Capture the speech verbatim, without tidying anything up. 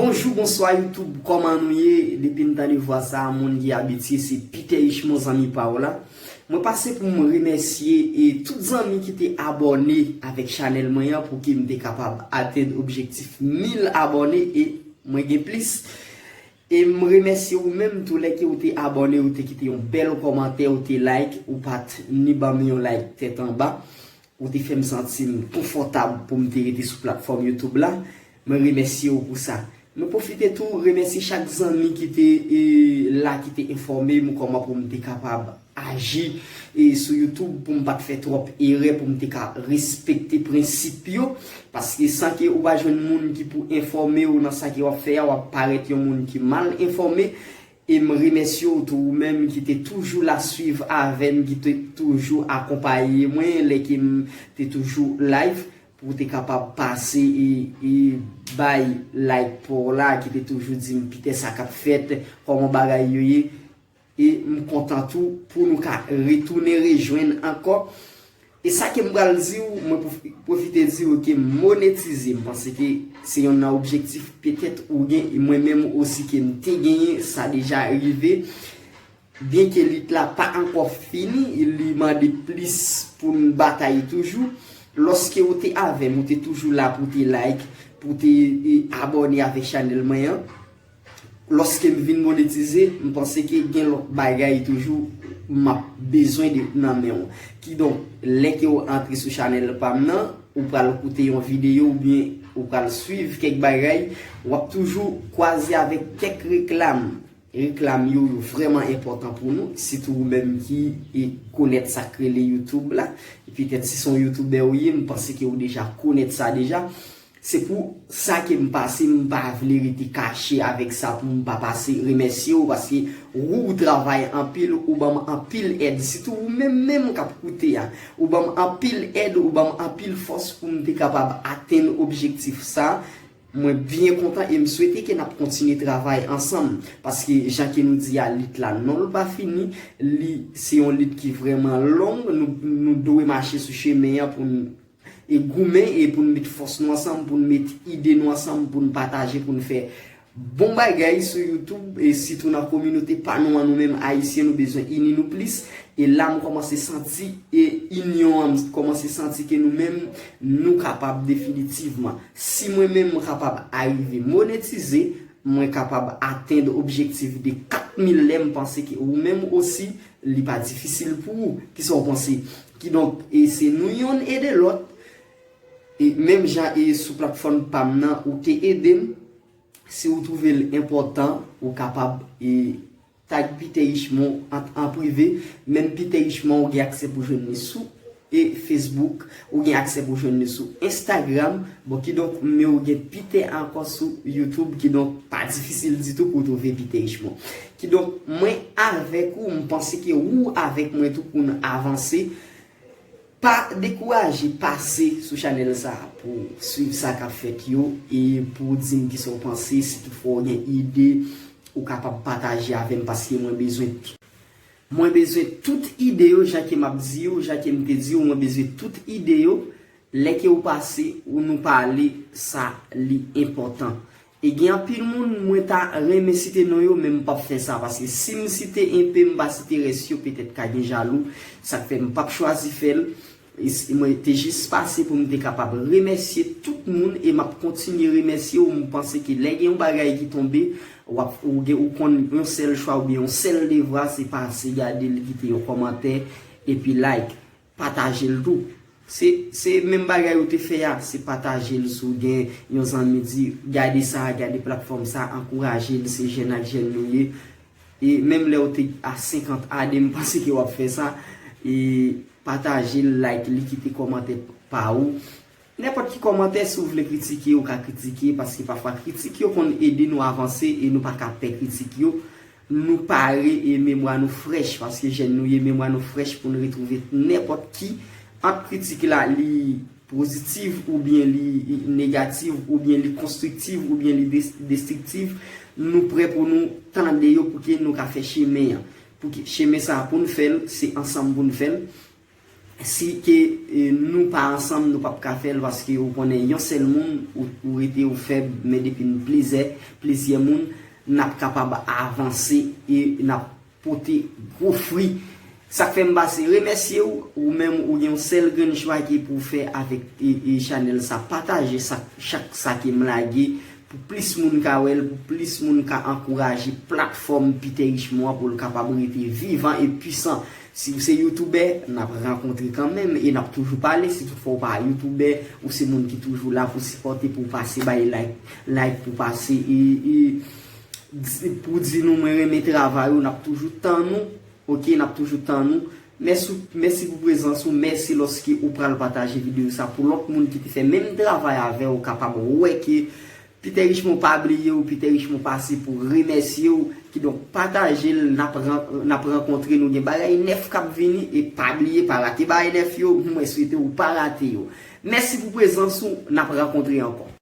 Bonjou, bonswa YouTube, kòman nou ye? Depi m tande vwa sa, moun ki abitye, se Peter Richemond, zanmi pa w la. Mwen pase pou m remèsye e tout zanmi ki te abòne avèk chanèl mwen an pou ke m te kapab atenn objektif mil abòne e mwen gen plis. E m remèsye ou menm tou lè ke ou te abòne, ou te kite yon bèl kòmantè, ou te like, ou pa t ni ban m yon like tèt anba. Ou te fè m santi m konfòtab pou m te rete sou platfòm YouTube la. Mwen remèsye w pou sa. Mwen pwofite tou remèsye chak zanmi ki te e, la, ki te enfòme m kòman pou m te kapab aji e, sou YouTube, pou m pa t fè twòp erè, pou m te ka respekte prensip yo. Paske san ke ou pa jwenn moun ki pou enfòme w nan sa ke w ap fè a, w ap parèt yon moun ki mal enfòme. E m remèsye w tou, ou menm ki te toujou la swiv avè m, ki te toujou akonpaye mwen lè ke m te toujou live, pou w te kapab pase e, e bay like pa w la, ki te toujou di m, Peter, sa k ap fèt, kòman bagay yo ye. E m kontan tou pou nou ka retounen rejwenn ankò. E sa ke m pral di w, mwen pwof- pwofite di w ke m monetize. M panse ke se yonn nan objektif petèt ou gen, e mwen menm osi ke m te genyen, sa deja rive. Byenke lit la pa ankò fini, li mande plis pou n batay toujou. Lòske ou te avè m, ou te toujou la pou te like, pou te e, abòne avèk chanèl mwen an. Lòske m vin monetize, m panse ke gen lòt bagay toujou m ap bezwen de nan men w. Kidonk, lè ke w antre sou chanèl pa m nan, ou pral koute yon videyo oubyen ou pral swiv kèk bagay, w ap toujou kwaze avèk kèk reklam. Reklam yo, yo vrèman enpòtan pou nou, sitou ou menm ki e, konèt sa k rele YouTube la. E petèt si se yon YouTuber ou ye, m panse ke ou deja konèt sa deja. Se pou sa ke m pase, m pa vle rete kache avèk sa pou m pa pase remèsye w, paske ou, ou travay anpil, ou ban m anpil èd, sitou ou menm menm k ap koute a. Ou ban m anpil èd, ou ban m anpil fòs pou m te kapab atenn objektif sa. Mwen byen kontan e m swete ke n ap kontinye travay ansanm, paske jan ke nou di a, lit la non l pa fini, li se yon lit ki vrèman long, nou, nou dwe mache sou chemen an pou n e goumen e pou n met fòs nou ansanm, pou n met ide nou ansanm, pou n pataje, pou n fè bon bagay sou YouTube, e sitou nan kominote pa nou an, nou menm Ayisyen, nou bezwen ini nou plis. E la, m kòmanse santi, e inyon an, m kòmanse santi ke nou menm, nou kapab definitivman. Si mwen menm, m kapab arive monetize, mwen kapab atenn objektif de kat mil lè, m panse ke ou menm osi, li pa difisil pou ou. Kisa w panse? Kidonk, e se nou yonn ede lòt. E menm jan e sou platfòm pa m nan, ou te ede m. Si ou twouve l enpòtan, ou kapab e tag Peter Richemond an, an prive. Menm Peter Richemond, ou gen aksè pou jwenn li sou e Facebook, ou gen aksè pou jwenn li sou Instagram. Bon, kidonk, men ou gen Peter ankò sou YouTube, kidonk, pa difisil ditou pou w twouve Peter Richemond. Kidonk, mwen avèk ou, m panse ke ou avèk mwen tou pou n avanse. Pa dekouraje, pase sou chanèl sa pou swiv sa k ap fèt yo e pou di m kisa w panse, si toutfwa w gen ide, ou kapab pataje avè m, paske mwen bezwen mwen bezwen tout ide yo, jan ke m ap di yo, jan ke m te di yo, mwen bezwen tout ide yo. Lè ke ou pase, ou nou pale, sa li enpòtan. E gen anpil moun, mwen ta renmen site non yo, men m p ap fè sa, paske si m site enpe, m pa site rès yo, petèt ka gen jalou. Sa k fè m p ap chwazi fè l. E s- mwen te jis pase pou m te kapab remèsye tout moun e m ap kontinye remèsye w. M panse ke lè gen yon bagay ki tonbe, w ap, ou, gen, ou konn yon sèl chwa oubyen yon sèl devwa, se pase gade l, kite yon kòmantè, epi like, pataje l tou. Se, se menm bagay ou te fè a, se pataje l si w gen yon zanmi di, gade sa, gade platfòm sa, ankouraje l, se jèn ak jèn nou ye. E menm lè w te a senkant ane, m panse ke w ap fè sa. E pataje l, like li, kite kòmantè pa ou. Nenpòt ki kòmantè, si w vle kritike, ou ka kritike, paske pafwa kritik yo konn ede nou avanse e nou pa ka pè kritik yo. Nou pare e memwa nou frèch, paske jèn nou ye, memwa nou frèch pou n retwouve nenpòt ki ant kritik la, li pozitiv oubyen li negativ oubyen li konstriktiv oubyen li des- destriktiv, nou prè pou nou tande yo pou ke nou ka fè chemen an. Pou ke chemen sa a pou n fè l, se ansanm pou n fè l. Si ke e, nou pa ansanm, nou p ap ka fè l, paske ou konnen yon sèl moun, ou, ou rete ou fèb, men depi n plizyè, plizyè moun, n ap kapab avanse e n ap pote gwo fwi. Sa k fè m pase remèsye w, ou menm ou gen yon sèl grenn chwa ki pou w fè avèk e, e chanèl sa, pataje sa, chak sa ke m lage, pou plis moun ka wè l, pou plis moun ka ankouraje platfòm Peter Richemond an pou l kapab rete vivan e pwisan. Si w se youtubè, n ap rankontre kanmenm e n ap toujou pale. Si toutfwa w pa youtubè, ou se moun ki toujou la pou sipòte, pou w pase bay like, like pou pase e, e di- pou di nou mwen renmen travay ou, n ap toujou tann ou. Ok, n ap toujou tann ou. Mèsi, mèsi pou prezans ou, mèsi lòske ou pral pataje videyo sa pou lòt moun ki te fè menm travay avè w kapab wè ke Peter Richemond pa bliye w, Peter Richemond pase pou remèsye w. Kidonk, pataje l, n ap ran- n ap rankontre, nou gen bagay nèf k ap vini e pa bliye, pa rate bagay nèf yo, mwen swete w pa rate yo. Mèsi pou prezans ou, n ap rankontre ankò.